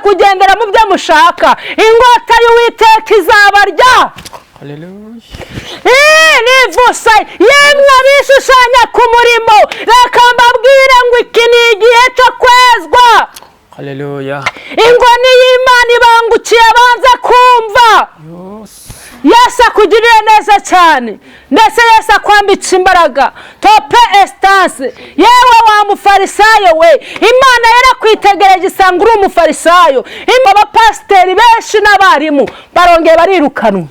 Kugendera mu byo mushaka, inkota y'Uwiteka izabarya. Nivusa yemwe abishushanya ku murimo, reka mbabwire ngo iki ni igihe cyo kwezwa. Ingoni y'Imana ibangukiye abanza kumva. Yesu akugirire neza cyane, ndetse Yesu akwambitse imbaraga. Tope esitanse, yewe wa mufarisayo we, Imana yarakwitegereje isanga uri umufarisayo. Abapasiteri benshi n'abarimu barongeye barirukanwa.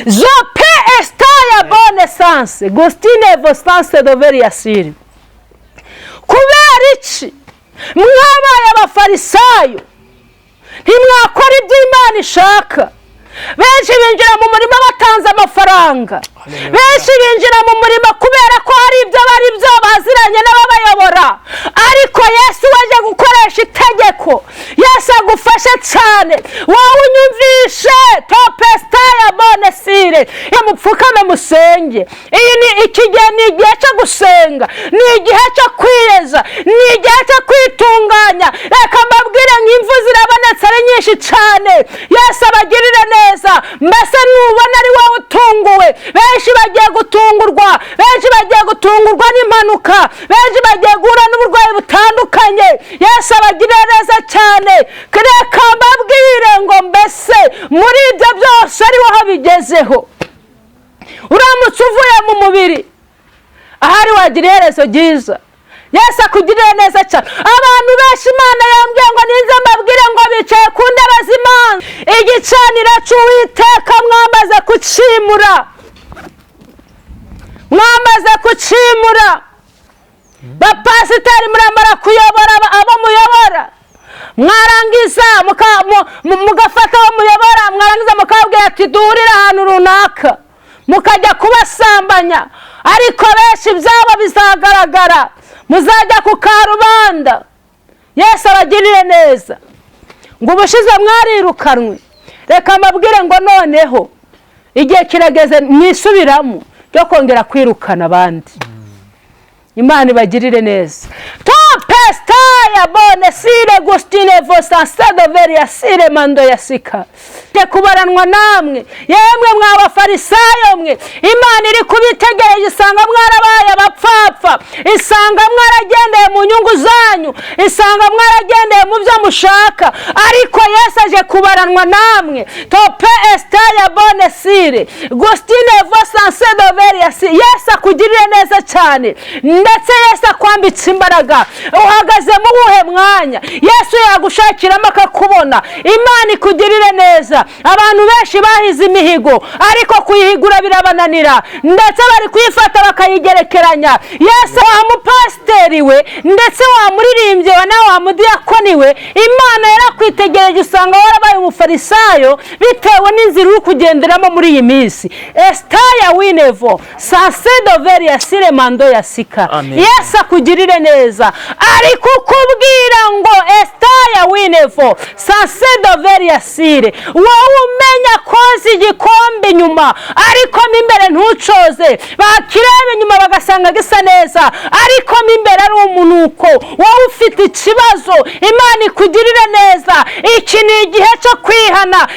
Zope esitaya bone sanse gusitine vosanse doveriyasiri. Kubera iki mwabaye abafarisayo, ntimwakora ibyo Imana ishaka? Benshi binjira mu murima batanze amafaranga, benshi binjira mu murima kubera ko hari ibyo bari byo baziranye n'ababayobora. Ariko Yesu waje gukoresha itegeko. Yesu agufashe cyane, wowe unyumvishe. Topesitaya bonesire, mupfukame musenge. Iyi ni iki gihe, ni igihe cyo gusenga, ni igihe cyo kwiyeza, ni igihe cyo kwitunganya. Reka mbabwire nk'imvu zirabonetse ari nyinshi cyane. Yesu abagirire neza. Mbese nubona ari wowe utunguwe, benshi bagiye gutungurwa, benshi bagiye gutungurwa n'impanuka, benshi bagiye guhura n'uburwayi butandukanye. Yesu abagirire neza cyane. Reka mbabwire ngo mbese muri ibyo byose ari wowe bigezeho, uramutse uvuye mu mubiri ahari wagira iherezo ryiza. Yesu akugirire neza cyane. Abantu benshi Imana yambwiye ngo ninze mbabwire ngo bicaye ku ntebe z'Imana, igicaniro cy'Uwiteka mwamaze kucimura, mwamaze kucimura. Bapasiteri muramara kuyobora abo muyobora, mwarangiza mugafata abo muyobora, mwarangiza mukababwira ati duhurire ahantu runaka, mukajya kubasambanya. Ariko benshi ibyabo bizagaragara, muzajya ku karubanda. Yesu abagirire neza. Ngo ubushize mwarirukanwe, reka mbabwire ngo noneho igihe kirageze mwisubiramo ryo kongera kwirukana abandi. Imana ibagirire neza. Topesitaya bone sire gusitine vosansedo veriya sire mando ya sika kubaranwa namwe, yemwe mwa bafarisayo mwe. Imana iri kubitegereje isanga mwarabaye abapfapfa, isanga mwaragendeye mu nyungu zanyu, isanga mwaragendeye mu byo mushaka. Ariko Yesu aje kubaranwa namwe. Tope esitaya bone sire gusitine vosansedo veriya sire. Yesu akugirire neza cyane, ndetse Yesu akwambitse imbaraga. Uhagaze mu wuhe mwanya? Yesu yagushakiramo akakubona. Imana ikugirire neza. Abantu benshi bahize imihigo, ariko kuyihigura birabananira, ndetse bari kuyifata bakayigerekeranya. Yesu wa mupasiteri we, ndetse wa muririmbyi we, nawe wa mudiyakoni we, Imana yarakwitegereje usanga warabaye umufarisayo bitewe n'inzira uri kugenderamo muri iyi minsi. Esitaya winevo sansedo veriya sire mando ya sika. Yesu akugirire neza. Ari kukubwira ngo esitaya winevo sansedo veriya sire, wowe umenya koza igikombe inyuma ariko mo imbere ntucoze, bakireba inyuma bagasanga gisa neza ariko mo imbere ari umunuko, wowe ufite ikibazo. Imana ikugirire neza. Iki ni igihe cyo kwihana.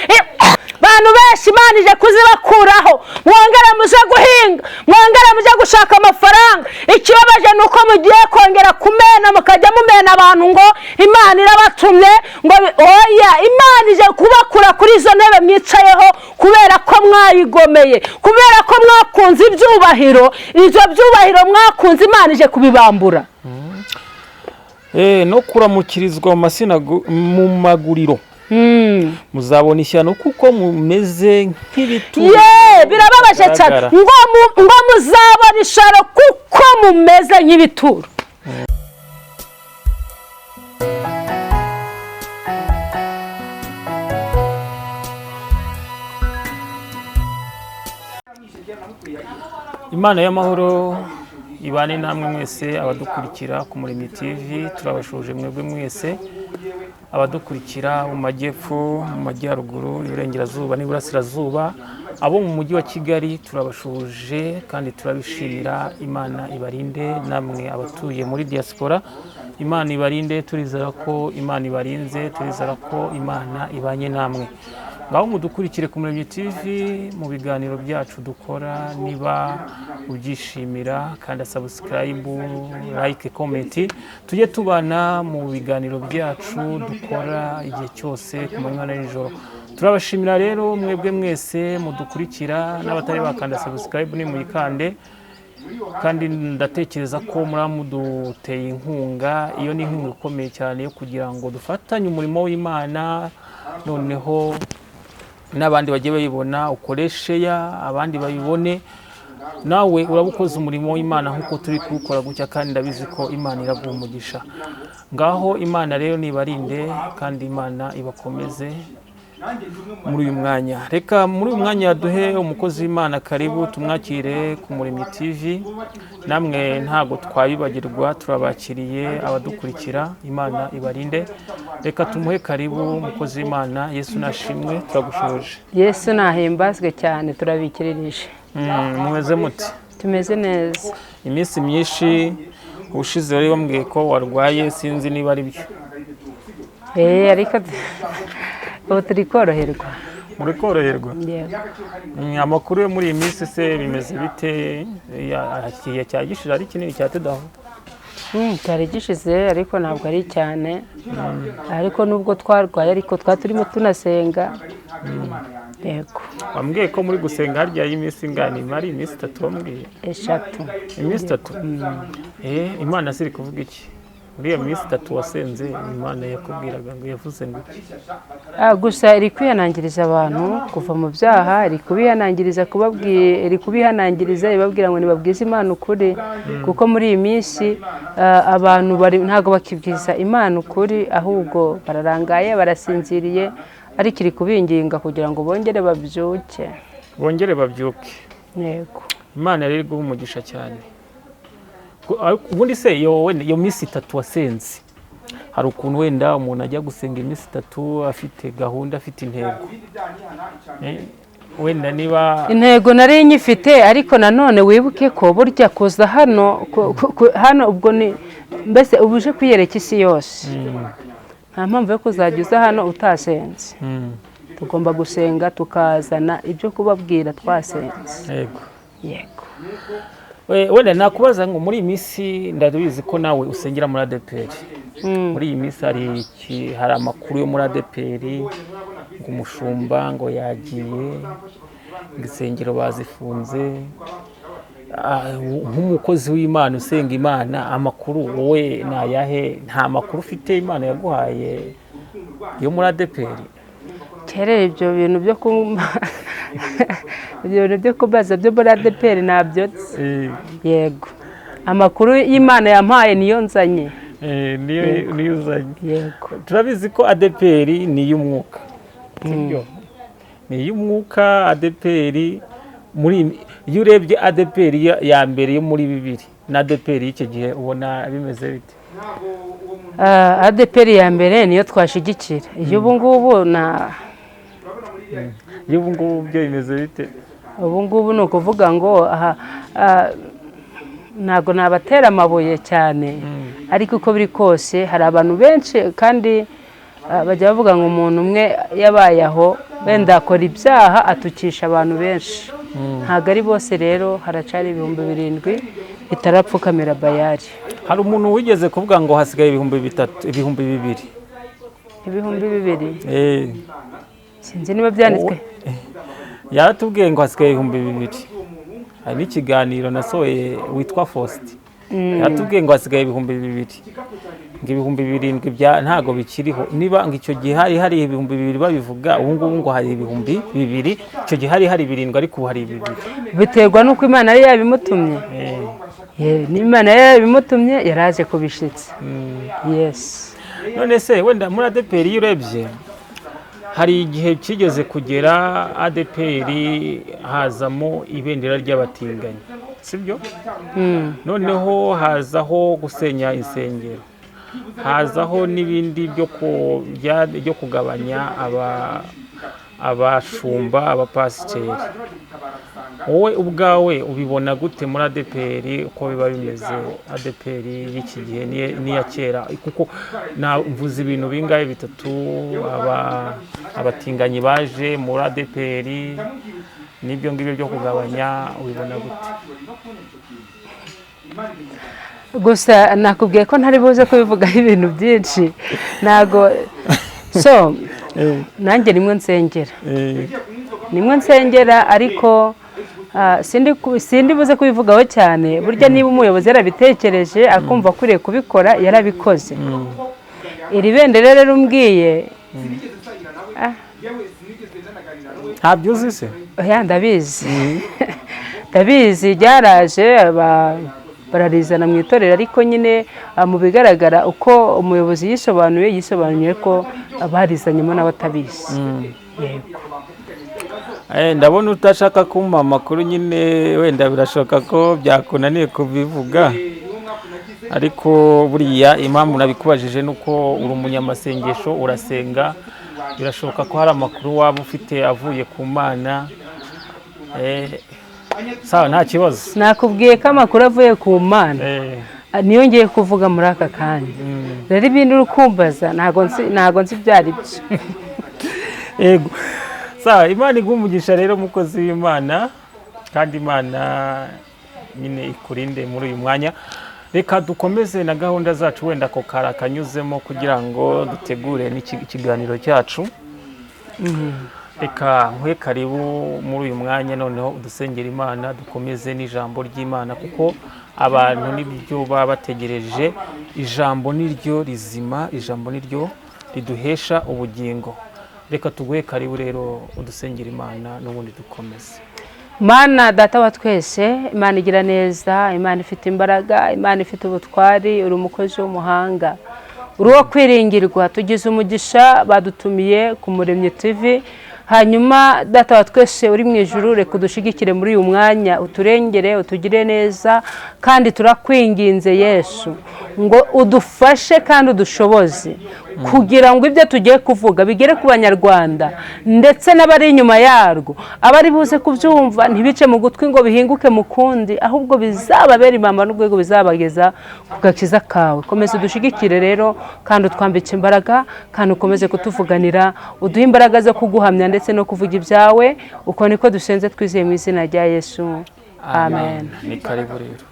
Abantu benshi Imana ije kuzibakuraho, mwongere muje guhinga, mwongere muje gushaka amafaranga. Ikibabaje ni uko mugiye kongera kumena, mukajya mumena abantu ngo Imana irabatumye, ngo oya. Imana ije kubakura kuri izo ntebe mwicayeho kubera ko mwayigomeye, kubera ko mwakunze ibyubahiro. Ibyo byubahiro mwakunze Imana ije kubibambura. No kuramukirizwa mu maguriro. Muzabona ishyano kuko mumeze nk'ibituro. Ye, birababaje cyane. Ngo muzabona ishyano kuko mumeze nk'ibituro. Imana y'amahoro ibane namwe mwese abadukurikira ku Muremyi TV, turabashuje mwebwe mwese abadukurikira mu majyepfo, mu majyaruguru, iburengerazuba n'iburasirazuba. Abo mu mujyi wa Kigali turabashuje kandi turabishimira. Imana ibarinde. Namwe abatuye muri diaspora, Imana ibarinde. Turizera ko Imana ibarinze, turizera ko Imana ibanye namwe. Ngaho mudukurikire ku Muremyi TV mu biganiro byacu dukora. Niba ubyishimira, kanda subscribe, like, comment, tujye tubana mu biganiro byacu dukora igihe cyose, ku manywa na nijoro. Turabashimira rero mwebwe mwese mudukurikira, n'abatari bakanda subscribe ni muyikande. Kandi ndatekereza ko muri muduteye inkunga. Iyo ni inkunga ikomeye cyane yo kugira ngo dufatanye umurimo w'Imana, noneho n'abandi bagiye bayibona. Ukoreshe ya abandi babibone, nawe uraba ukoze umurimo w'Imana nk'uko turi kuwukora gutya, kandi ndabizi ko Imana iraguha umugisha. Ngaho Imana rero nibarinde kandi Imana ibakomeze muri uyu mwanya. Reka muri uyu mwanya duhe umukozi w'Imana karibu, tumwakire ku Muremyi TV. Namwe ntabwo twabibagirwa, turabakiriye abadukurikira. Imana ibarinde. Reka tumuhe karibu umukozi w'Imana. Yesu nashimwe, turagushoje. Yesu nahimbazwe cyane, turabikiririje. Mumeze mute? Tumeze neza. Iminsi myinshi. Ubushize wari wambwiye ko warwaye, sinzi niba ari byo. Ariko ubu turi koroherwa. Muri koroherwa? Yego. Amakuru yo muri iyi minsi se bimeze bite? Igihe cya gishira ari kinini cya tedaho. Cyari gishize, ariko ntabwo ari cyane. Ariko nubwo twarwaye, ariko twari turimo tunasenga. Yego. Wambwiye ko muri gusenga harya y'iminsi ingana, imari iminsi 3 wambwiye? 3. Iminsi 3. Imana ziri kuvuga iki muri iyo minsi 3 wasenze? Imana yakubwiraga ngo, yavuze ngo iki? Gusa iri kwihanangiriza abantu kuva mu byaha, iri kubihanangiriza kubabwira, iri kubihanangiriza ibabwira ngo nibabwize Imana ukuri, kuko muri iyi minsi abantu bari ntabwo bakibwiza Imana ukuri, ahubwo bararangaye, barasinziriye, ariko iri kubinginga kugira ngo bongere babyuke. Bongere babyuke. Yego. Imana rero iguha umugisha cyane. Ubundi se iyo minsi 3 wasenze, hari ukuntu wenda umuntu ajya gusenga iminsi 3 afite gahunda, afite intego, wenda niba intego nari nyifite, ariko nanone wibuke ko burya kuza hano hano ubwo ni mbese uba uje kwiyereka isi yose. Nta mpamvu yo kuzajya uza hano utasenze. Tugomba gusenga tukazana ibyo kubabwira twasenze. Yego. Yego. Wenda nakubaza ngo muri iyi minsi, ndabizi ko nawe usengera muri ADEPR, muri iyi minsi hari amakuru yo muri ADEPR ngo umushumba ngo yagiye, ngo insengero bazifunze. Nk'umukozi w'Imana usenga Imana, amakuru wowe ni ayahe? Nta makuru ufite Imana yaguhaye yo muri ADEPR? Kera ibyo bintu byo ibyo bintu byo kubaza byo muri ADEPR ntabyo nzi. Yego, amakuru y'Imana yampaye niyo nzanye. Niyo uzanye. Yego. Turabizi ko ADEPR ni iy'umwuka, sibyo? Ni iy'umwuka ADEPR. Muri iyo urebye ADEPR ya mbere yo muri 2000 na ADEPR y'icyo gihe, ubona bimeze bite? ADEPR ya mbere niyo twashigikira. Iyo ubu ngubu na Iyo ubu ngubu byo bimeze bite? Ubu ngubu ni ukuvuga ngo aha ntabwo nabatera amabuye cyane, ariko uko biri kose hari abantu benshi, kandi bajya bavuga ngo umuntu umwe yabaye aho wenda akora ibyaha atukisha abantu benshi. Ntabwo ari bose rero, haracari 7000 bitarapfukamira Bayari. Hari umuntu wigeze kuvuga ngo hasigaye 3000, 2000. 2000? Sinzi niba byanditswe. Yaratubwiye ngo hasigaye 2000. Hari n'ikiganiro nasohoye witwa Faustin, yaratubwiye ngo hasigaye 2000, ngo 7000 bya ntago bikiriho. Niba ngo icyo gihe hari 2000 babivuga, ubu ngubu ngo hari 2000. Icyo gihe hari 7, ariko ubu hari 2. Biterwa n'uko Imana yari yabimutumye. N'Imana yari yabimutumye, yaraje kubishitsa. Yes. None se wenda muri ADEPR iyo urebye, hari igihe kigeze kugera ADEPR hazamo ibendera ry'abatinganyi, sibyo? Noneho hazaho gusenya insengero, hazaho n'ibindi byo kugabanya Abashumba, abapasiteri, wowe ubwawe ubibona gute muri ADEPR, uko biba bimeze, ADEPR y'iki gihe n'iya kera? Kuko mvuze ibintu bingahe? Bitatu. Abatinganyi baje muri ADEPR n'ibyo ngibyo byo kugabanya, ubibona gute? Gusa nakubwiye ko ntari buze kubivugaho ibintu byinshi, ntabwo. So nanjye nimwe nsengera, ariko sindi buze kubivugaho cyane. Burya niba umuyobozi yarabitekereje, akumva akwiriye kubikora, yarabikoze. Iri bendera rero umbwiye, Ntabyo uzi se? Oya, ndabizi, ndabizi. Ryaraje, bararizana mu itorero, ariko nyine mu bigaragara, uko umuyobozi yisobanuye, yisobanuye ko barizanyemo nawe atabizi. Yego. Ndabona utashaka kumpa amakuru nyine, wenda birashoboka ko byakunaniye kubivuga, ariko buriya impamvu nabikubajije ni uko uri umunyamasengesho, urasenga, birashoboka ko hari amakuru waba ufite avuye ku Mana. Sawa, nta kibazo. Nakubwiye ko amakuru avuye ku Mana niyo ngiye kuvuga muri aka kanya. Rero ibindi uri kumbaza ntabwo nzi ibyo ari byo. Yego, sawa. Imana iguhe umugisha rero, umukozi w'Imana, kandi Imana nyine ikurinde muri uyu mwanya. Reka dukomeze na gahunda zacu, wenda ako kari akanyuzemo kugira ngo dutegure n'ikiganiro cyacu. Reka nkuhe karibu muri uyu mwanya, noneho udusengera Imana, dukomeze n'ijambo ry'Imana, kuko abantu nibyo baba bategereje. Ijambo ni ryo rizima, ijambo ni ryo riduhesha ubugingo. Reka tuguhe karibu rero, udusengera Imana, n'ubundi dukomeze. Mana Data wa twese, Imana igira neza, Imana ifite imbaraga, Imana ifite ubutwari, uri umukozi w'umuhanga, uri uwo kwiringirwa. Tugize umugisha badutumiye ku Muremyi TV. Hanyuma Data wa twese uri mu ijuru, reka udushigikire muri uyu mwanya, uturengere, utugire neza, kandi turakwinginze Yesu ngo udufashe kandi udushoboze kugira ngo ibyo tugiye kuvuga bigere ku Banyarwanda ndetse n'abari inyuma yarwo, abari buze kubyumva ntibice mu gutwi ngo bihinguke mu kundi, ahubwo bizababera impamba n'urwego bizabageza ku gakiza kawe. Komeza udushigikire rero, kandi utwambike imbaraga, kandi ukomeze kutuvuganira, uduhe imbaraga zo kuguhamya ndetse no kuvuga ibyawe. Uko niko dusenze twizeye mu izina rya Yesu, amen. Ni karibu rero.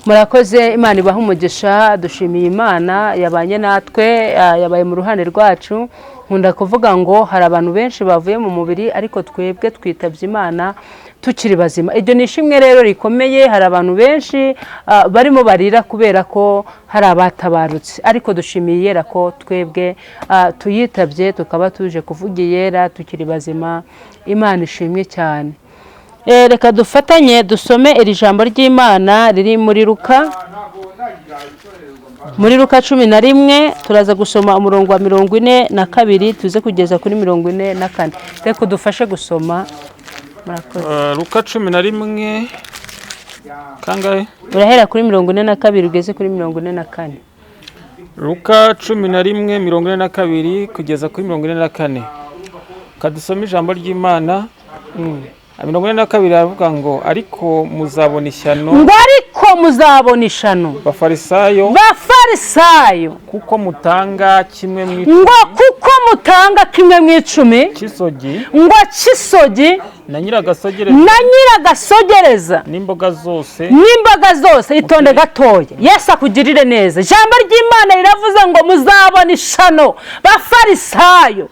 Murakoze, Imana ibaha umugisha. Dushimiye Imana yabanye natwe, yabaye mu ruhande rwacu. Nkunda kuvuga ngo hari abantu benshi bavuye mu mubiri, ariko twebwe twitabye Imana tukiri bazima. Iryo ni ishimwe rero rikomeye. Hari abantu benshi barimo barira kubera ko hari abatabarutse, ariko dushimiye Iyera ko twebwe tuyitabye, tukaba tuje kuvuga Iyera tukiri bazima. Imana ishimwe cyane. Reka dufatanye dusome iri jambo ry'Imana riri muri Luka 11. Turaza gusoma umurongo wa 42, tuze kugeza kuri 44. Reka udufashe gusoma, murakoze. Luka 11 kangahe? Urahera kuri 42 ugeze kuri 44. Luka 11, 42 kugeza kuri 44. Kadusome ijambo ry'Imana. 42 aravuga ngo: "Ariko muzabona ishyano, Ngo ariko muzabona ishano, Bafarisayo, Bafarisayo, kuko mutanga kimwe mu icumi ngo kuko mutanga kimwe mu icumi cy'isogi ngo cy'isogi na nyiragasogereza na nyiragasogereza n'imboga zose, n'imboga zose." Itonde gatoya, Yesu akugirire neza. Ijambo ry'Imana riravuze ngo muzabona ishano, Bafarisayo,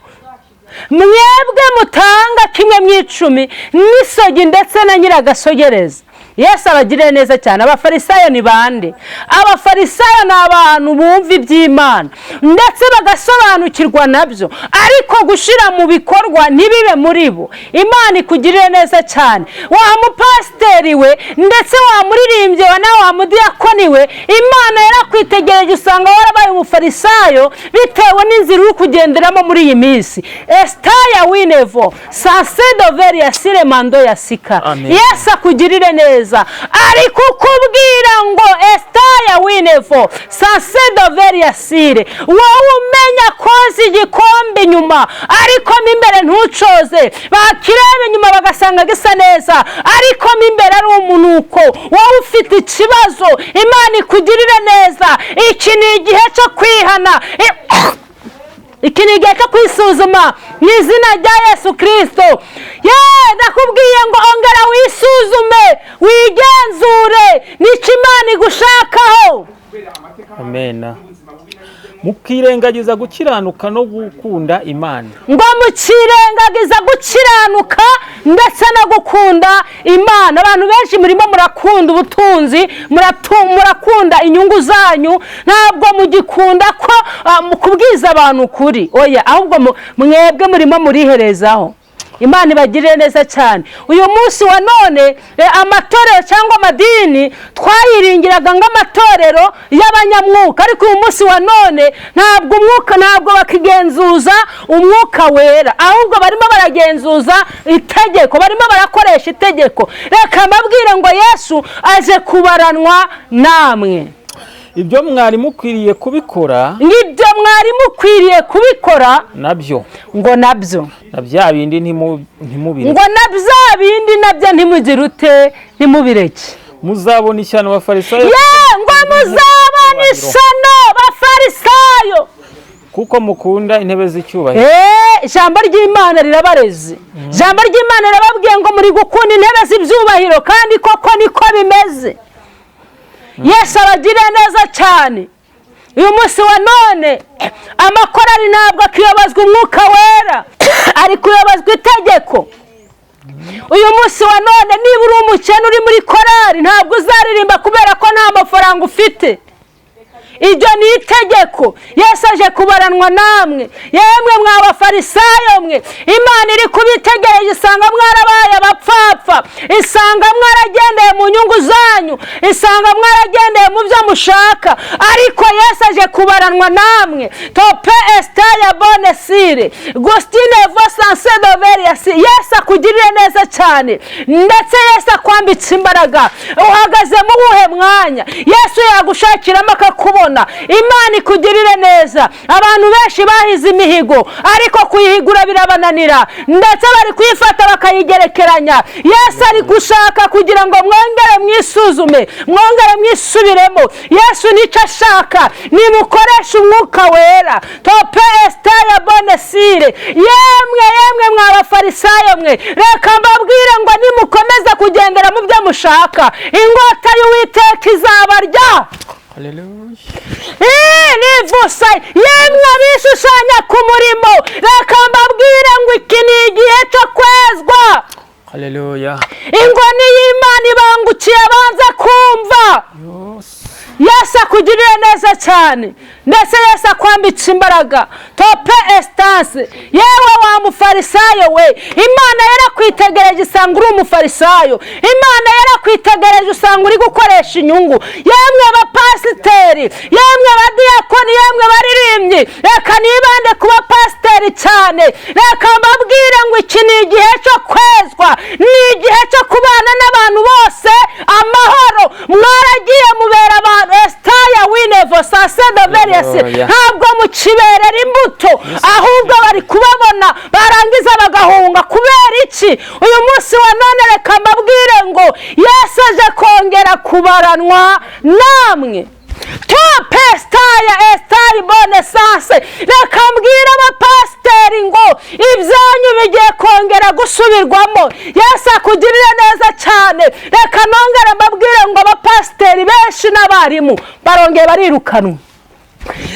mwebwe mutanga kimwe mu icumi n'isogi ndetse na nyiragasogereza. Yesu abagirire neza cyane. Abafarisayo ni bande? Abafarisayo ni abantu bumva iby'Imana ndetse bagasobanukirwa nabyo, ariko gushyira mu bikorwa ntibibe muri bo. Imana ikugirire neza cyane. Wa mupasiteri we, ndetse wa muririmbyi we, nawe wa mudiyakoni we, Imana yarakwitegereje usanga warabaye umufarisayo bitewe n'inzira uri kugenderamo muri iyi minsi. Esitaya winevo sasedoveri ya siremando ya sika. Amen. Yesu akugirire neza. neza, ari kukubwira ngo esitaya winevo sansedoveri yasire. Wowe umenya koza igikombe inyuma ariko mo imbere ntucoze, bakireba inyuma bagasanga gisa neza ariko mo imbere ari umunuko, wowe ufite ikibazo. Imana ikugirire neza. Iki ni igihe cyo kwihana, iki ni igihe cyo kwisuzuma mu izina rya Yesu Kirisito. Ye, ndakubwiye ngo ongera wisuzume, wigenzure nicyo Imana igushakaho. Amena. Mukirengagiza gukiranuka no gukunda Imana. Ngo mukirengagiza gukiranuka ndetse no gukunda Imana. Abantu benshi murimo murakunda ubutunzi, murakunda inyungu zanyu, ntabwo mugikunda ko kubwiza abantu ukuri. Oya, ahubwo mwebwe murimo muriherezaho. Imana ibagirire neza cyane. Uyu munsi wa none amatorero cyangwa amadini twayiringiraga nk'amatorero y'abanyamwuka, ariko uyu munsi wa none ntabwo umwuka, ntabwo bakigenzuza umwuka wera, ahubwo barimo baragenzuza itegeko, barimo barakoresha itegeko. Reka mbabwire ngo Yesu aje kubaranwa namwe. Ibyo mwari mukwiriye kubikora, Ngibyo mwari mukwiriye kubikora, nabyo, ngo nabyo, na bya bindi ntimubireke. Ngo na bya bindi nabyo ntimugire ute? Ntimubireke. Muzabona ishyano, Bafarisayo, Ye, ngo muzabona ishyano, Bafarisayo, kuko mukunda intebe z'icyubahiro. Ijambo ry'Imana rirabareze. Ijambo ry'Imana rirababwiye ngo muri gukunda intebe z'ibyubahiro, kandi koko niko bimeze. Yesu abagirire neza cyane. Uyu munsi wa none amakorari ntabwo akiyobazwa umwuka wera, ari kuyobazwa itegeko. Uyu munsi wa none niba uri umukene uri muri korari, ntabwo uzaririmba kubera ko nta mafaranga ufite. Iryo ni itegeko. Yesu aje kubaranwa namwe. Yemwe mwa Bafarisayo mwe, Imana iri kubitegereje isanga mwarabaye abapfapfa, isanga mwaragendeye mu nyungu zanyu, isanga mwaragendeye mu byo mushaka, ariko Yesu aje kubaranwa namwe. Tope esitaya bone sire gusitine vosanse doveri. Yesu akugirire neza cyane, ndetse Yesu akwambitse imbaraga. Uhagaze mu wuhe mwanya Yesu yagushakiramo akakubona? Imana ikugirire neza. Abantu benshi bahize imihigo, ariko kuyihigura birabananira, ndetse bari kuyifata bakayigerekeranya. Yesu ari gushaka kugira ngo mwongere mwisuzume, mwongere mwisubiremo. Yesu nicyo ashaka, nimukoreshe umwuka wera. Tope esitaya bone sire. Yemwe, yemwe mwa Bafarisayo mwe, reka mbabwire ngo nimukomeza kugendera mu byo mushaka, ingota y'Uwiteka izabarya. Nivusa. Yemwe abishushanya ku murimo, reka mbabwire ngo iki ni igihe cyo kwezwa. Haleluya. Ingoni y'Imana ibangukiye abanza kumva. Yesu akugirire neza cyane, ndetse Yesu akwambitse imbaraga. Tope esitanse. Yewe wa mufarisayo we, Imana yarakwitegereje isanga uri umufarisayo. Imana yarakwitegereje usanga uri gukoresha inyungu. Yemwe abapasiteri, yemwe abadiyakoni, yemwe baririmbyi, reka nibande ku bapasiteri cyane. Reka mbabwire ngo iki ni igihe cyo kwezwa, ni igihe cyo kubana n'abantu bose amahoro. Mwaragiye mubera abantu esitaya winevo sasedoveriyasi, ntabwo mukiberera imbuto, ahubwo bari kubabona barangiza bagahunga. Kubera iki? Uyu munsi wa none reka mbabwire ngo Yesu aje kongera kubaranwa namwe. Tope esitaya esitari bone sanse. Reka mbwire abapasiteri ngo ibyanyu bigiye kongera gusubirwamo. Yesu akugirire neza cyane. Reka nongere mbabwire ngo abapasiteri benshi n'abarimu barongeye barirukanwa.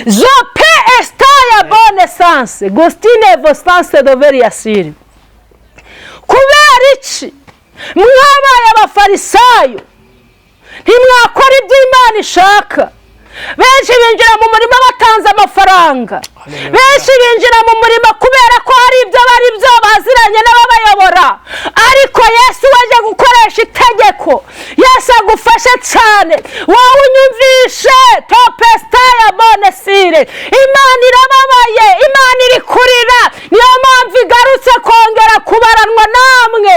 Zope esitaya bone sanse gusitine vosanse doveriyasiri. Kubera iki? Mwabaye Abafarisayo, ntimwakora ibyo Imana ishaka. Benshi binjira mu murima batanze amafaranga, benshi binjira mu murima kubera ko hari ibyo bari byo baziranye n'ababayobora, ariko Yesu waje gukoresha itegeko. Yesu agufashe cyane. Wowe unyumvishe topesitaya bonesire, Imana irababaye, Imana iri kurira, niyo mpamvu igarutse kongera kubaranwa namwe.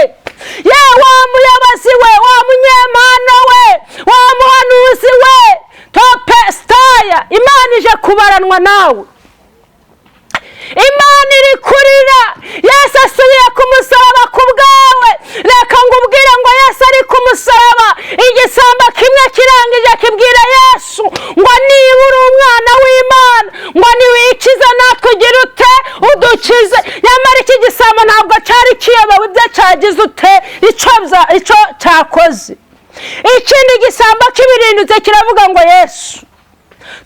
Ye wa muyobozi we, wa munyemari. kubaranwa nawe. Imana iri kurira, Yesu asubiye ku musaraba ku bwawe. Reka ngubwire ngo Yesu ari ku musaraba, igisambo kimwe kirangije kibwira Yesu ngo niba uri umwana w'Imana, ngo niwikize natwe ugira ute udukize. Nyamara iki gisambo ntabwo cyari kiyobewe ibyo cyagize ute, icyo cyakoze. Ikindi gisambo kibirindutse kiravuga ngo Yesu,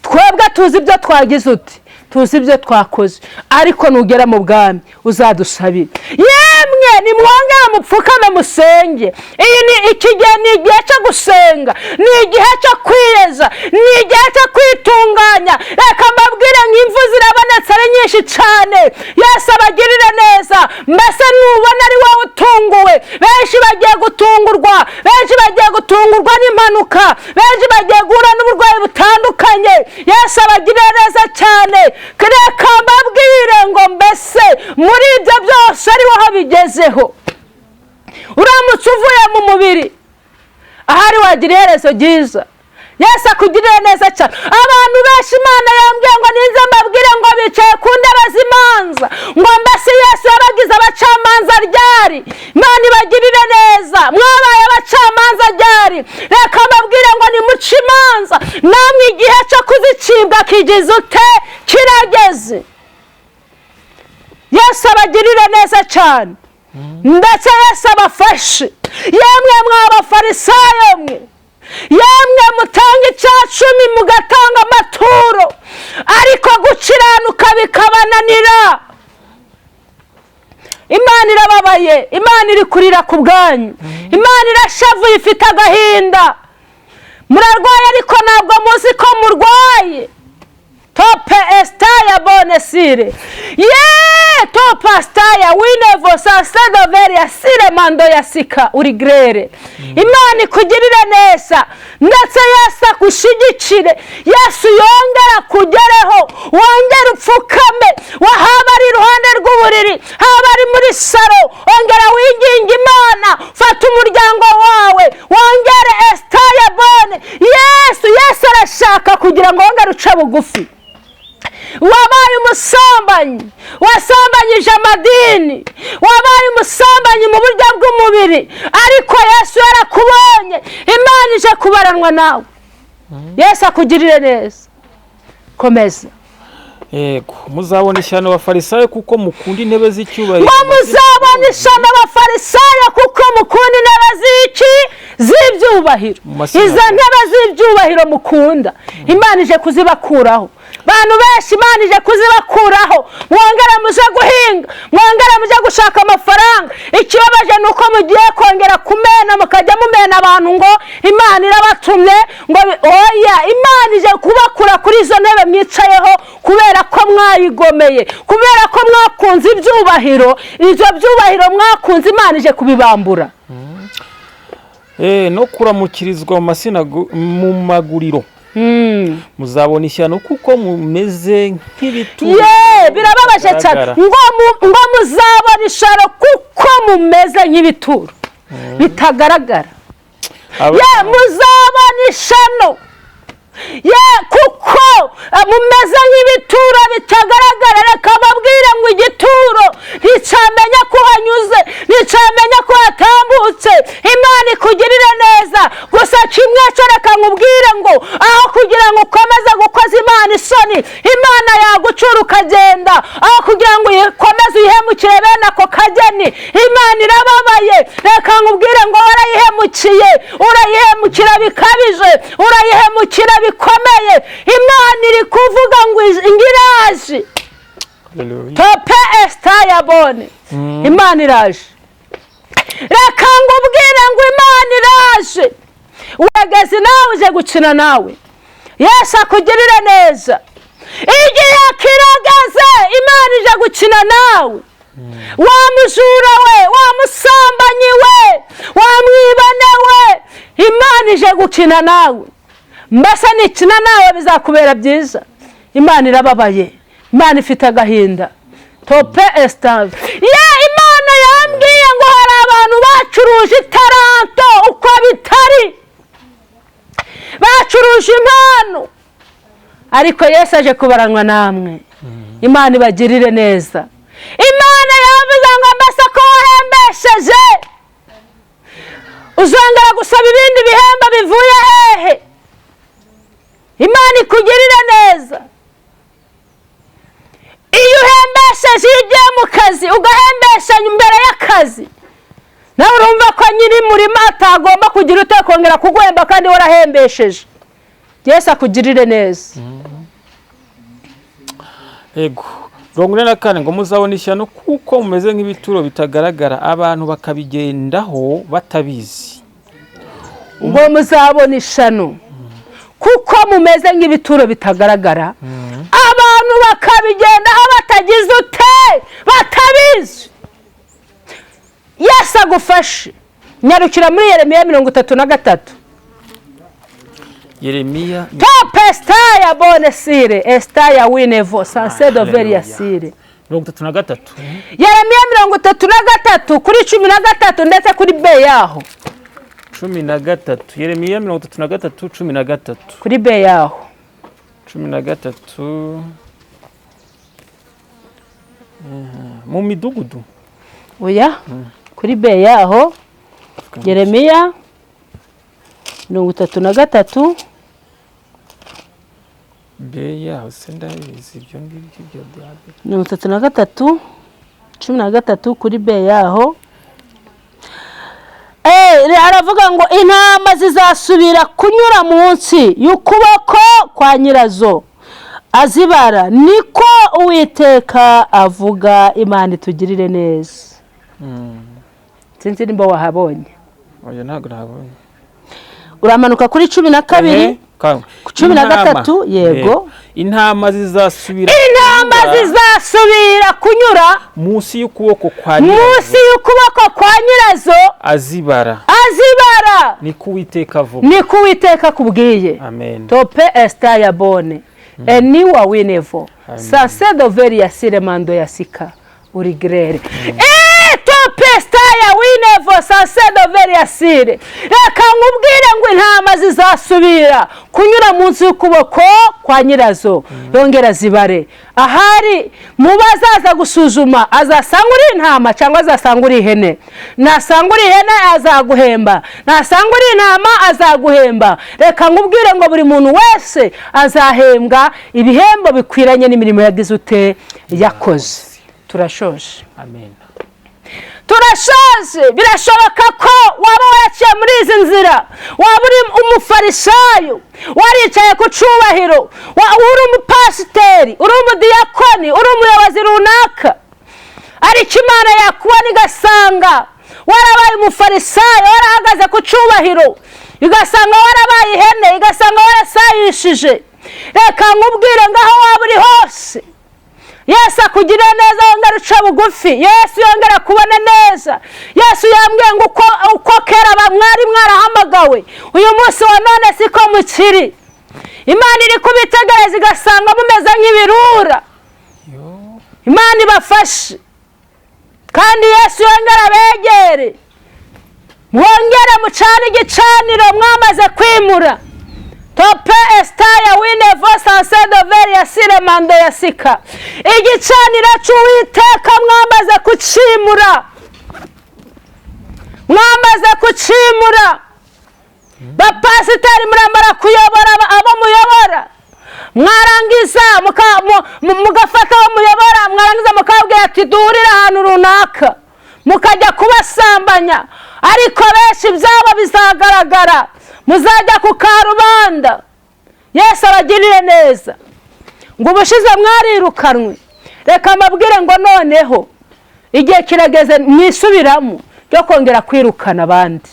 twebwe tuzi ibyo twagize ute, tuzi ibyo twakoze, ariko nugera mu bwami uzadusabire. Yemwe nimwongere mupfukame musenge. Iyi ni iki gihe, ni igihe cyo gusenga, ni igihe cyo kwiyeza, ni igihe cyo kwitunganya. Reka mbabwire ngo imvu zirabonetse ari nyinshi cyane. Yesu abagirire neza. Mbese nubona ari wowe utunguwe, benshi bagiye gutungurwa, benshi bagiye gutungurwa n'impanuka, benshi bagiye guhura n'uburwayi butandukanye. Yesu abagirire neza cyane. Reka mbabwire ngo mbese muri ibyo byose ari wowe bigezeho, uramutse uvuye mu mubiri ahari wagira iherezo ryiza. Yesu akugirire neza cyane. Abantu benshi Imana yambwiye ngo ninze mbabwire ngo bicaye ku ntebe z'imanza, ngo mbese Yesu yabagize abacamanza ryari? Imana ibagirire neza, mwabaye abacamanza ryari? Reka mbabwire ngo nimuce imanza, namwe igihe cyo kuzicibwa kigize ute, kirageze. Yesu abagirire neza cyane, ndetse Yesu abafashe. Yemwe mw'abafarisayo mwe, yemwe mutanga 10 mugatanga amaturo, ariko gukiranuka bikabananira. Imana irababaye, Imana iri kurira ku bwanyu, Imana irashavuye, ifite agahinda. Murarwaye ariko ntabwo muzi ko murwaye. Tope estaya bonesire ye topa staya winevo sasedoveria sire mando ya sika urigrere. Imana ikugirire neza, ndetse Yesu agushigikire. Yesu yongera kugereho, wongera upfukame, wahaba ari iruhande rw'uburiri, haba ari muri saro, ongera winginge Imana, fata umuryango wawe, wongere estaya bone. Yesu arashaka kugira ngo wongere uce bugufi. Wabaye umusambanyi, wasambanyije amadini, wabaye umusambanyi mu buryo bw'umubiri, ariko Yesu yarakubonye. Imana ije kubaranwa nawe. Yesu akugirire neza. Komeza. Yego, muzabona ishyano abafarisayo kuko mukunda intebe z'icyubahiro. Ngo muzabona ishyano abafarisayo kuko mukunda intebe z'iki? Z'ibyubahiro. Izo ntebe z'ibyubahiro mukunda, Imana ije kuzibakuraho. Bantu benshi Imana ije kuzibakuraho. Mwongere muje guhinga, mwongere muje gushaka amafaranga. Ikibabaje nuko mugiye kongera kumena, mukajya mumena abantu ngo Imana irabatumye, ngo oya. Imana ije kubakura kuri izo ntebe mwicayeho kubera ko mwayigomeye, kubera ko mwakunze ibyubahiro. Ibyo byubahiro mwakunze Imana ije kubibambura. No kuramukirizwa mu maguriro. Muzabona ishyano kuko mumeze nk'ibituro. Ye, birababaje cyane. Ngo muzabona ishyano kuko mumeze nk'ibituro bitagaragara. Ye, muzabona ishyano ye kuko mumeze nk'ibituro bitagaragara. Reka babwire ngo igituro nticamenya ko hanyuze, nticamenya ko hatambutse. Imana ikugirire neza. Gusa kimwe cyo reka nkubwire ngo aho kugira ngo ukomeze gukoza Imana isoni, Imana yagucura ukagenda. Aho kugira ngo ukomeze uyihemukire bene ako kageni, Imana irababaye. Reka nkubwire ngo warayihemukiye, urayihemukira bikabije, urayihemukira bikomeye. Imana iri kuvuga ngo ingiraje. Tope estaya bone. Imana iraje. Reka ngubwire ngo Imana iraje. Wageze nawe uje gukina nawe. Yesu akugirire neza. Igihe kirageze, Imana ije gukina nawe. Wa mujura we, wa musambanyi we, wa mwibane we, Imana ije gukina nawe. Mbese nikina nawe bizakubera byiza. Imana irababaye, Imana ifite agahinda. Tope estave. Ye, Imana yambwiye ngo hari abantu bacuruje itaranto uko bitari, bacuruje impano. Ariko Yesu aje kubaranwa namwe. Imana ibagirire neza. Imana yavuze ngo mbese ko wahembesheje, uzongera gusaba ibindi bihembo bivuye hehe? Imana ikugirire neza. Iyo uhembesheje, iyo ugiye mu kazi ugahembesha imbere y'akazi, nawe urumva ko nyiri murima atagomba kugira utekongera kuguhemba kandi warahembesheje. Yesu akugirire neza. Yego. 44 ngo muzabona ishyano kuko mumeze nk'ibituro bitagaragara, abantu bakabigendaho batabizi. Ngo muzabona ishyano kuko mumeze nk'ibituro bitagaragara, abantu bakabigendaho batagize ute, batabizi. Yesu agufashe. Nyarukira muri Yeremiya 33. Yeremiya Tope estaya bone sire estaya winevo sansedo veria sire. 33. Yeremiya 33 kuri 13 ndetse kuri B yaho. 13. Yeremiya 33 13. Kuri B yaho. 13. Mu midugudu. Oya. Kuri B yaho. Yeremiya 33. B yaho se ndabizi ibyo ngibyo byo byabe. 33 13 kuri B yaho. Aravuga ngo intama zizasubira kunyura munsi y'ukuboko kwa nyirazo azibara, niko Uwiteka avuga. Imana itugirire neza. Sinzi nimba wahabonye. Oya ntabwo nahabonye. Uramanuka kuri 12. 13. Yego. Intama zizasubira, intama zizasubira kunyura munsi y'ukuboko kwa nyirazo, munsi y'ukuboko kwa nyirazo azibara, azibara, niko Uwiteka avuga, niko Uwiteka akubwiye. Amen. Tope estaya bone eniwa winevo sasedo veria siremando yasika urigrere. Tope estaya winevo sasedo veria sire. Reka nkubwire ngo intama zizasubira kunyura munsi y'ukuboko kwa nyirazo, yongera zibare. Ahari mubazaza gusuzuma, azasanga uri intama cyangwa azasanga uri ihene. Nasanga uri ihene azaguhemba, nasanga uri intama azaguhemba. Reka nkubwire ngo buri muntu wese azahembwa ibihembo bikwiranye n'imirimo yagize ute, yakoze. Turashoje. Amen. Turashaje. Birashoboka ko waba waraciye muri izi nzira, waba uri umufarisayo waricaye ku cubahiro, uri umupasiteri, uri umudiyakoni, uri umuyobozi runaka, ariko Imana yakubona igasanga warabaye umufarisayo, warahagaze ku cubahiro, igasanga warabaye ihene, igasanga warasayishije. Reka nkubwire ngaho waba uri hose, Yesu akugirira neza, yongera uca bugufi. Yesu yongera kubona neza. Yesu yambwiye ngo uko kera mwari mwarahamagawe, uyu munsi wa none siko mukiri. Imana iri kubitegereza igasanga mumeze nk'ibirura. Imana ibafashe kandi Yesu yongera abegere, mwongere mucane igicaniro mwamaze kwimura. Tope estaya winevo sansedo veria sire mando yasika. Igicaniro cy'Uwiteka mwamaze kucimura, mwamaze kucimura. Bapasiteri muramara kuyobora abo muyobora, mwarangiza mugafata abo muyobora, mwarangiza mukabwira ati duhurire ahantu runaka, mukajya kubasambanya. Ariko benshi byabo bizagaragara, muzajya ku karubanda. Yesu abagirire neza. Ngo ubushize mwarirukanwe, reka mbabwire ngo noneho igihe kirageze mwisubiramo cyo kongera kwirukana abandi.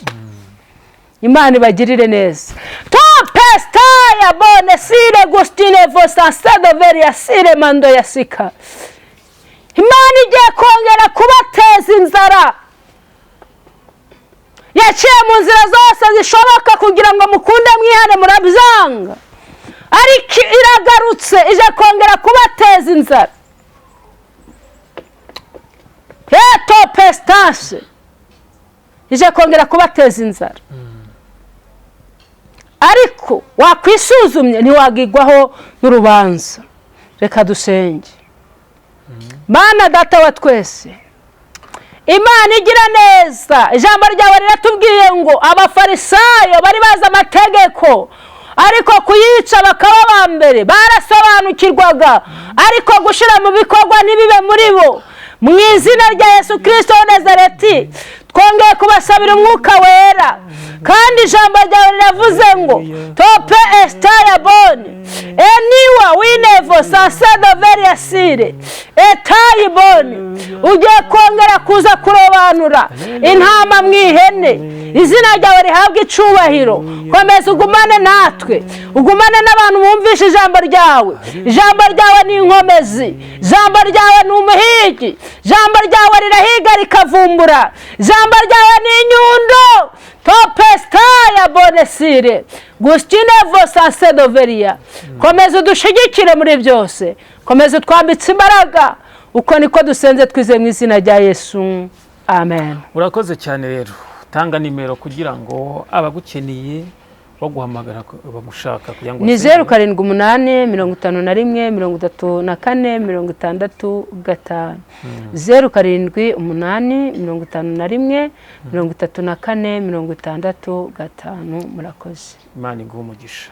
Imana ibagirire neza. Tope estaya bone sire gustine vosa sedo veria sire mando yasika. Imana igiye kongera kubateza inzara. Yaciye mu nzira zose zishoboka kugira ngo mukunde mwihane, murabyanga, ariko iragarutse ije kongera kubateza inzara. Eto pestance ije kongera kubateza inzara. Ariko wakwisuzumye, ntiwagigwaho n'urubanza. Reka dusenge. Mana Data wa twese, Imana igira neza, ijambo ryawe riratubwiye ngo Abafarisayo bari bazi amategeko, ariko kuyica bakaba aba mbere. Barasobanukirwaga, ariko gushyira mu bikorwa ntibibe muri bo. Mu izina rya Yesu Kirisito wa Nazareti, twongeye kubasabira Umwuka Wera. Kandi ijambo ryawe riravuze ngo tope esitaya boni eniwa winevo sasedo veriyasire etayi boni. Ugiye kongera kuza kurobanura intama mu ihene. Izina ryawe rihabwa icubahiro. Komeza ugumane natwe, ugumane n'abantu bumvishe ijambo ryawe. Ijambo ryawe ni inkomezi, ijambo ryawe ni umuhigi, ijambo ryawe rirahiga rikavumbura, ijambo ryawe ni inyundo topesitaya bonesire gusinevo sansedoveriya. Komeza udushigikire muri byose, komeza utwambitse imbaraga. Uko niko dusenze twizeye mu izina rya Yesu, amen. Urakoze cyane. Rero tanga nimero kugira ngo abagukeneye baguhamagara, bagushaka kugira ngo Ni 0785134605. 0785134605. Murakoze. Imana iguhe umugisha.